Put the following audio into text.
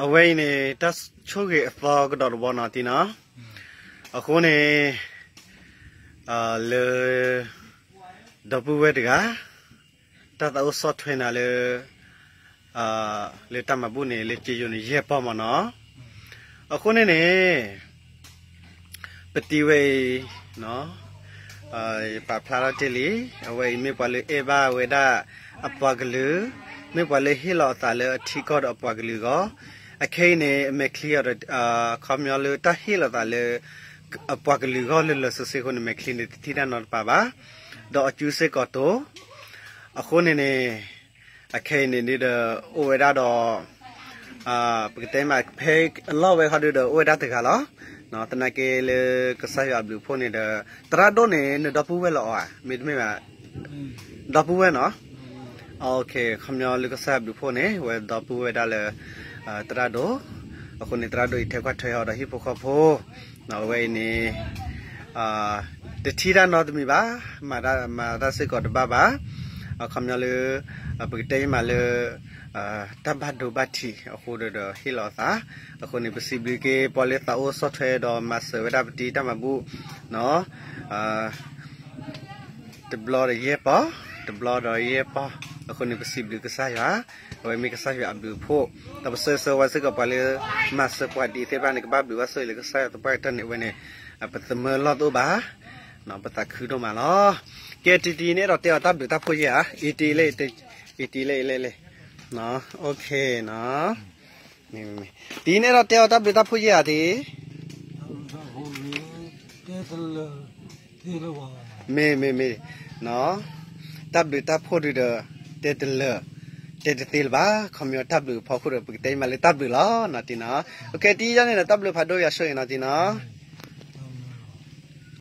အဝဲအံၤန့ၣ် တၢ်ဆိၣ်ဂ့ၤအသီကဒီးတဝီနီၤတံၤနီၤ. အဃိန့ၣ် လၢ ဒီပုၢ်ဝဲၢ်တဂၤ တၢ်သးအိၣ်ဆီၣ်ထွဲနၤလၢ လၢတၢ်မၤဘူၣ်န့ၣ် လၢက့ယိၤန့ၣ် ယဲၢ်ပီၢ်မ့ၢ်နီၤ. အဃိန့ၣ်န့ၣ် ပတံၤဝဲအံၤ ယပာ်ဖျါထီၣ်တ့ၢ်လံ, အဝဲအံၤမ့ၢ်ပှၤလၢအဲၣ်ဘၣ်ဝဲဒၣ်အပှၤကလုာ်, မ့ၢ်ပှၤလၢဟ့ၣ်လီၤအသးလၢအထံကီၢ်ဒီးအပှၤကလုာ်အဂီၢ်, အခဲအံၤန့ၣ် အမဲာ်ချံအီၤဒီး ခီပညီလၢတၢ်ဟ့ၣ်လီၤသးလၢ အပှၤကလုာ်အဂီၢ်လၢလၢာ်ဆ့ဆ့အဃိန့ၣ် မဲာ်ချံန့ၣ်တထံၣ်တၢ်နီတပၤဘၣ်, ဒီးအစုစ့ၢ်ကီးတိၤ အဃိန့ၣ်န့ၣ် အခဲအံၤန့ၣ်ဒုးဒီး အိၣ်ဝဲဒၣ်ဒီး ပကတဲမး ဖဲအလီၢ်ဝဲခီဒုးဒီး အိၣ်ဝဲဒၣ်တဂၤလီၤ. သနာ်က့လၢကစၢ်ယွၤအဘျုးအဖှိၣ်န့ၣ်ဒီး သရၣ်ဒိၣ်န့ၣ် နဒီပုၢ်ဝဲၢ်လီၤအီၤဧါ, မ့တမ့ၢ်ဘၣ်, ဒီပုၢ်ဝဲၢ်နီၤ. ခီပညီလၢကစၢ်ယွၤအဘျုးအဖှိၣ်န့ၣ် ဝဲဒီပုၢ်ဝဲၢ်ဒၣ်လၢ သရၣ်ဒိၣ်, အဃိန့ၣ် သရၣ်ဒိၣ်အံၤထဲကွၢ်ထွဲအီၤဒီးဟံၣ်ဖိဃီဖိ အဝဲအံၤန့ၣ် တထံၣ်တၢ်နီတမံၤဘၣ်, မၤတၢ်စ့ၢ်ကီးတဘၣ်ဘၣ်. အခီပညီလၢ ပကတဲယမးလၢ တၢ်ဘၣ်ဒိဘၣ်ထံးအဃိဒီး ဟ့ၣ်လီၤအသး, အဃိန့ၣ် ပစံးဘျုးက့ၤ ပှၤလၢသးအိၣ်ဆီၣ်ထွဲဒီးမၤစၢၤဝဲဒၣ်ပတံၤတၢ်မၤဘူၣ် တဘျီဒီးယဲၢ်ပီၢ်, တဘျီဒီးယဲၢ်ပီၢ်, အဃိန့ၣ် ပစံးဘျုးကစၢ်ယွၤ, အဝဲမ့ၢ်ကစၢ်ယွၤအဘျုးအဖှိၣ်, ဒီးပဆၢဂ့ၤဆၢဝါစ့ၢ်ကီးပှၤလၢ မၤစၢၤပှၤဒ်သ့ၣ်တဖၣ်န့ၣ် ကဘၣ်ဘျုးဘၣ်ဆိၣ်ဂ့ၤလၢကစၢ်ယွၤသပှၢ်ကတၢၢ်န့ၣ် အဝဲန့ၣ် ပသမၢလီၢ်တအိၣ်ဘၣ်, ပသးခုဒိၣ်မးလီၤ. ကဲတံၤတံၤ နအဲၣ်ဒိးတဲအီၤတၢ်ဘျုးတၢ်ဖှိၣ်ယဲၢ်ဧါ, အံၤတံၤလဲၣ်, အံၤတံၤလဲၣ်, အံၤလဲၣ်လဲၣ်, နအဲၣ်ဒိးတဲအီၤတၢ်ဘျုးတၢ်ဖှိၣ်ယဲၢ်ဧါတံၤ မ့ၢ် မ့ၢ် မ့ၢ်, တၢ်ဘျုးတၢ်ဖှိၣ်ဒုးဒီး တဲတလၢာ်, တဲတသ့လၢၤဘၣ်, ခီပညီတၢ်ဘျုးအဖီခိၣ်ဒီး ပကတဲမးလၢတၢ်ဘျုးလီၤ နီၤတံၤနီၤ. အခဲတံၤယဲၢ်န့ၣ်ဒီး တၢ်ဘျုးဖးဒိၣ်ယွၤဆိၣ်ဂ့ၤနီၤတံၤနီၤ.